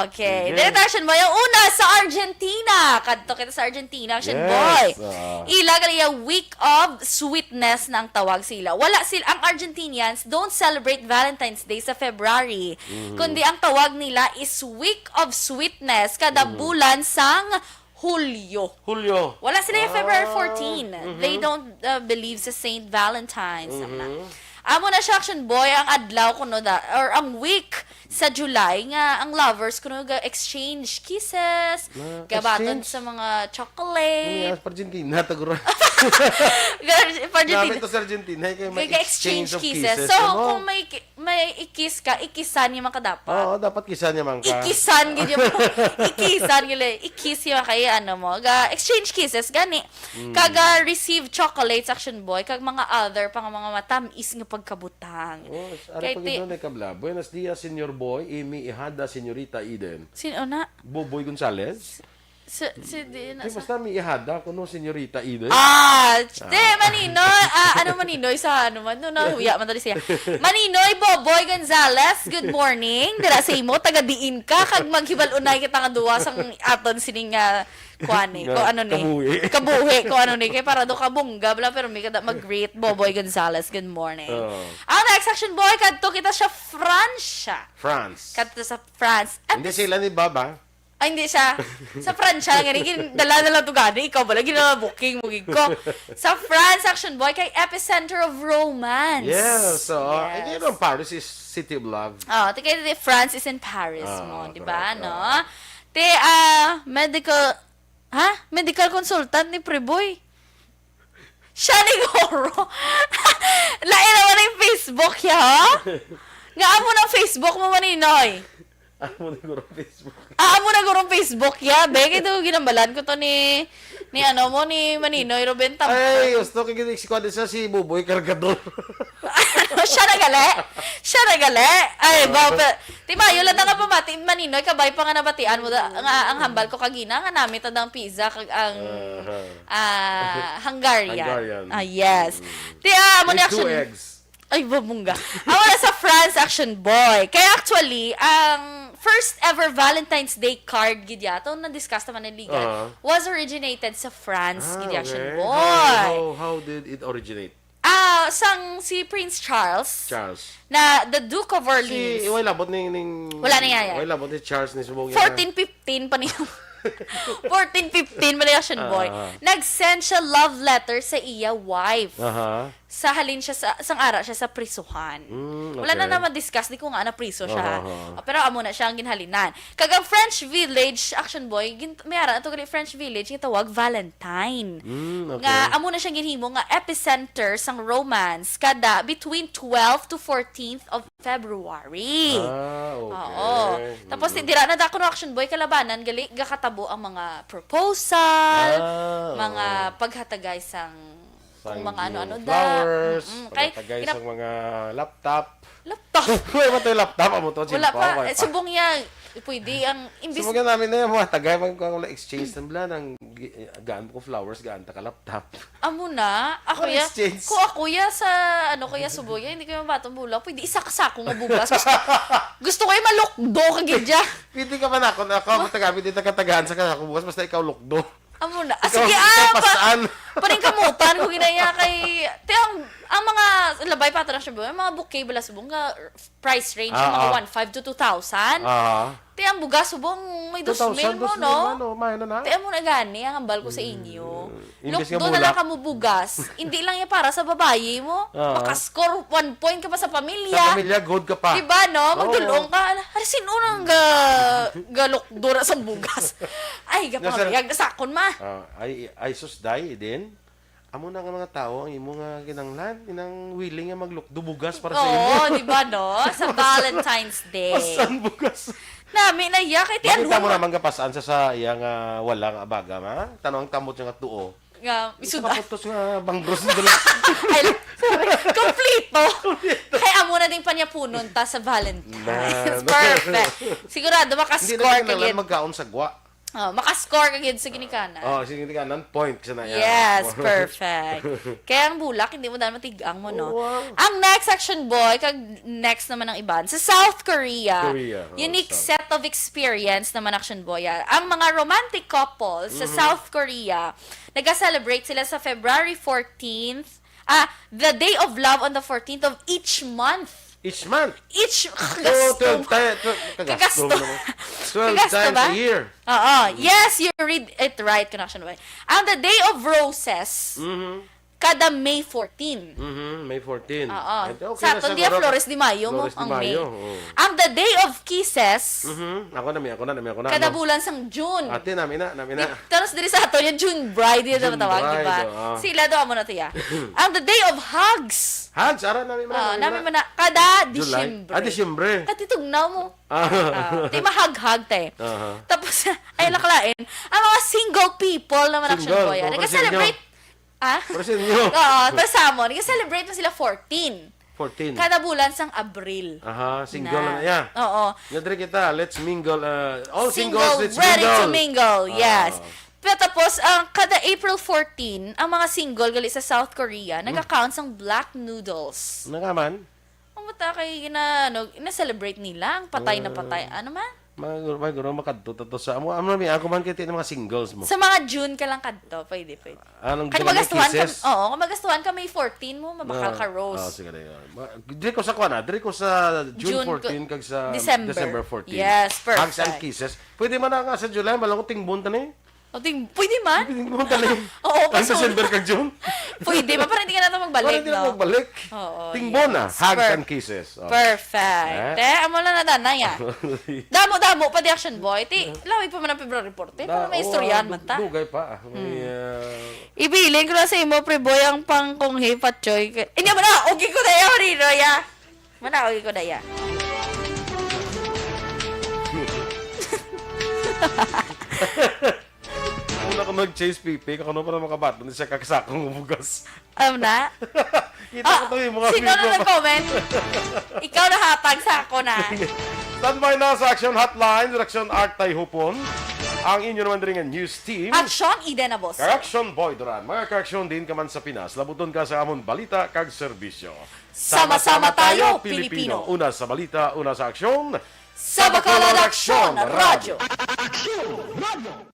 Okay. Sige. Dali ta, Action Boy. Ang una sa Argentina. Kadto kita sa Argentina, Action Yes, Boy. ah. Ila gali iya Week of Sweetness na ang tawag sila. Wala sila, ang Argentinians don't celebrate Valentine's Day sa February. Mhm. Kundi ang tawag nila is Week of Sweetness kada Mhm. bulan sang Hulyo. Hulyo. Wala sila yung February Ah, fourteen. mhm. They don't, uh, believe sa Saint Valentine's. Amo na. Mhm. Amo na siya, Action Boy, ang adlaw kuno da, or ang week sa July nga ang lovers kuno ga-exchange kisses, Na, gabaton exchange? sa mga chocolate. Ano yan? Sa Argentina, tagura. Gar-, pa Argentina. Gamit to sa Argentina, eh, kaya may Gaga-exchange exchange of kisses. kisses, So, ano? kung may ki-, may i-kiss ka, ikisan niya man ka dapat. Oo, dapat kisan niya man ka. Ikisan, gid niya mo. Ikisan, gid, eh. I-kiss niya man kayo, ano mo. Ga-, exchange kisses, gani. Mm. Kag, ah, receive chocolates, Action Boy, kag mga other pa nga mga matamis nga pagkabutangan. Oh, s-, ari Kay pa ti- gid nun, eh, kabla. Buenos dias, Señor Boy, Amy Ihada, Señorita Eden. Sino na? Boboy Gonzales? Si, si, di na Di, sa basta may ihada ko, no, Señorita Eden. Ah, Ah. te, Maninoy. Ah, ano, Maninoy sa ano man? No, nahuya man tali siya. Maninoy Boboy Gonzales, good morning. Dira sa imo, taga diin ka, kag maghibal-unay kita nga duwa sang aton sining, ah, kuan, eh, Nga kung ano ni. kabuhi. Kabuhi, kung ano ni. Kay para do ka bungga, bla, pero may kada mag-greet, Boboy Gonzales, good morning. Oo. Ang next, Action Boy, kadto kita sa Francia. France. Kadto sa France. At Hindi sila ni Baba. Ay, hindi siya. Sa Pransya, nga rin, gin-, dala na lang to gani. Ikaw ba lang, gina-booking mo, gid ko. Sa France, Action Boy, kay epicenter of romance. Yes, so, Yes. eh, you know, Paris is city of love. Oh, ti kay di France is in Paris Ah, mo, di ba, correct. no? Ah. Te, ah, medical, ha? Medical consultant ni Preboy. Siya ni Goro. Lain naman ang Facebook niya, ha? Nga amo ng Facebook mo, Maninoy. Amo ni Goro Facebook. Ah, amo na gurong Facebook niya. Be, kaya ito ginambalan ko to ni, ni ano mo, ni Maninoy Ruben Tam. Ay, gusto ko gini si Kwan sa si Buboy Cargador. Ano, siya na gali? Siya na gali? Ay, ba, pa, ti mayo lang na nga pamati, Maninoy, kabay pa nga nabatian mo da, nga ang hambal ko kagina, nga namit ang pizza, kag ang Aha. ah, Hungarian. Hungarian. Ah, yes. Ti, ah, amo With ni two action. Eggs. Ay, babungga. Amo na sa France, Action Boy. Kaya actually, ang first ever Valentine's Day card, gid yato, na-discuss naman ni Ligan, Aha. was originated sa France, Ah, gid Action okay. Boy. How, how, how did it originate? Ah, sang si Prince Charles, Charles. na the Duke of Orleans. Si, way labot ni, ning, Wala na yaya. Way labot ni Charles ni subong niya. Fourteen fifteen pa niya. Fourteen fifteen pa niya, Action Boy. Ah. Nag-send siya love letter sa iya wife. Aha. Sa halin siya sa, sang ara siya sa prisuhan. Mm, Wala na okay. naman discuss di ko nga na priso siya. Aha. Ah, pero amo na siya ang ginhalinan. Kag ang French Village, Action Boy, gin, may ara na to gali French Village, gitawag Valentine. Mm, okay. Nga, amo na siyang ginhimo nga epicenter sang romance kada between twelfth to fourteenth of February. Ah, okay. Oo. Tapos, Mm. dira na dako no, Action Boy, kalabanan, gali, gakatabo ang mga proposal, Ah, oo. mga paghatagay sang kung Sang mga ano-ano da. flowers, Mm-mm. Kay, paghatagay ina- sang mga laptop. Laptop. Wala ba tayo laptop? Amo to, Wala Jimpa? pa. Wala Eh, subong niya, pwede ang imbis. Subong niya namin na yung mga tagay, mag, mag exchange ng bla, ng gi- gaan ko flowers, gaan ta ka laptop. Amo na, ako What ya, exchange? ko ako ya sa, ano ko ya, subong ya, hindi ko yung batong bula, pwede isa ka sako nga bugas. Gusto, gusto ko yung malukdo ka gidya. Pwede ka man ako, na ako, matagamit din ka tagaan sa kanako bukas, basta ikaw lukdo. Amo na. Ah, Ikaw, sige, ikaw ah, pa, pasaan? Paring kamutan ko ginaya kay, te, ang, ang mga labay pa na siya, mga bouquet bala subong nga price range Ah, mga ah. one five to two thousand. Ah. Te, ang bugas subong may Two thousand, dos mil mo, dos mil, no? ano, mahal na na. Te, amo na gani ang hambal ko sa inyo. Imbes nga Lukdo na bulak. lang ka mo bugas. Hindi lang yan para sa babayi mo. Ah. Makascore one point ka pa sa pamilya. Sa pamilya, good ka pa. Diba, no? Oo. Magdulong ka. Ala, hari, sino nang ga, galukdo na sa bugas? Ay, Nasa- gapangabiyag na sakon, ma. Ah, ay, ay, sus, day, din. Amo na nga mga tao ang imo nga kinanglan, inang willing nga maglukdo bugas para sa imo. Oo, di ba, no? Sa Valentine's Day. Pasan bugas. Nami na iya, kay ti Makita mo ano, naman kapasan sa, sa iya nga wala nga abaga, ma? Tanong ang tambot niya nga tuo. Nga, Isa misuda. ka putos nga banggros na dala. Ay, sorry. Kompleto. Kay amo na ding panyapunon ta sa Valentine's. Na, na. Perfect. Sigurado Hindi na makascore ka kinanglan gid. Magkaon sa gwa. Oh, makascore ka gid sa ginikanan. Oh, sige, ginikanan, point sa na yan. Yes, perfect. Kaya ang bulak, hindi mo dahil matigang mo, no? Wow. Ang next, Action Boy, kag next naman ang iban. Sa South Korea, Korea, oh, unique South. set of experience naman, Action Boy. Ah. Ang mga romantic couples sa Mm-hmm. South Korea, nag-celebrate sila sa February fourteenth, ah, the day of love on the fourteenth of each month. Each month. Each, So, twelve times, twelve, Kagasto. kagasto naman. Twelve Kagasto times ba? a year. Oo. Yes, you read it right, Connection Boy. Ang The Day of Roses, Mhm. kada May fourteen. Mhm, May fourteen. Oo. Ito, okay Sa na aton, sa dia guro. Flores de Mayo mo, Flores de ang May. Mayo, oo. Ang The Day of Kisses, Mhm. Ako na, mi, ako na, mi, ako na. kada Ano? bulan sang June. Ate, nami na, nami na. Tapos diri sa aton yung June Bride, yung June tawag, di ba? Bride, oo. Sila do amo na to, ya. Ang The Day of Hugs. Hugs, ara, nami man, Ah, nami nami man. man na, kada July. Disyembre. Ah, Disyembre. Katitugnaw mo. Ah. Ah, di mahaghag, te. Aha. Tapos, ay, laklain. Ang mga single people naman, Action Single, Boy, ah, mga nag-celebrate. Ah? Presinyo. Oo, tapos sa mo, nag-celebrate na sila fourteen. Fourteen. Kada bulan sang Abril. Aha, single na, yeah. Oo. Nadre kita, let's mingle. Uh, all Single, singles, let's ready mingle. to mingle. Yes. Ah. Pero tapos, ang kada April fourteen, ang mga single gali sa South Korea, Hmm. nagakaon sang black noodles. Nakaman? Ang mata kay gina, ano, gina-celebrate nila ang patay na Ah. patay. Ano man? Mga guro, mga guro, makadto to, to sa amo, amo mi, ako man kay ti mga singles mo. Sa mga June ka lang kadto, pwede, pwede. Anong Kaya June magastuhan ka, kisses? Oo, kung magastuhan ka May fourteen mo, mabakal Ah, ka rose. Ah, sige na yun. Ma- Diri ko sa kuan, ah. Diri ko sa June June ko- fourteen kag sa December. December fourteen. Yes, perfect. Hugs and kisses. Pwede man na nga sa July, malang ko tingbon ta ni. O, ting-, pwede man. Pwede mo dali. Oo, Ang kaso December kag June. Pwede man, para hindi ka na ito Para magbalik, hindi na no? magbalik. Oo, Tingbona, yes. hugs Per- and kisses. Oh. Perfect. Eh? Eh, amo lang na, danay, ah. Damo-damo pa di, Action Boy. Ti, lawig pa man ang February fourteen. Para Da-, may oo, istoryahan ah, man ta. dug-, dugay pa, ah. May, Hmm. ah, Ibilin ko na sa imo, pre boy, ang pangkunghi, patchoy. Hindi mo na, ugi ko na yan, Rinoy, ah. Mo na, ugi ko na yan. Una ko nag-chase pipi, kung ano para makabaton siya kag sako nga bugas. Alam na? Kita Ah, ko to yung mga sino na people. nag-comment? Ikaw nahatag sa ako na. Standby na sa Action Hotline, Reaction Art Tay Hupon. Ang inyo naman diri nga news team. Action, Eden Abos. Kag Action Boy Duran. Mga ka-action din ka man sa Pinas. Labuton ka sa amon balita kag serbisyo. Sama-sama tayo, Pilipino. Una sa balita, una sa aksyon. Sa Bacolod Action Radyo. Action Radyo.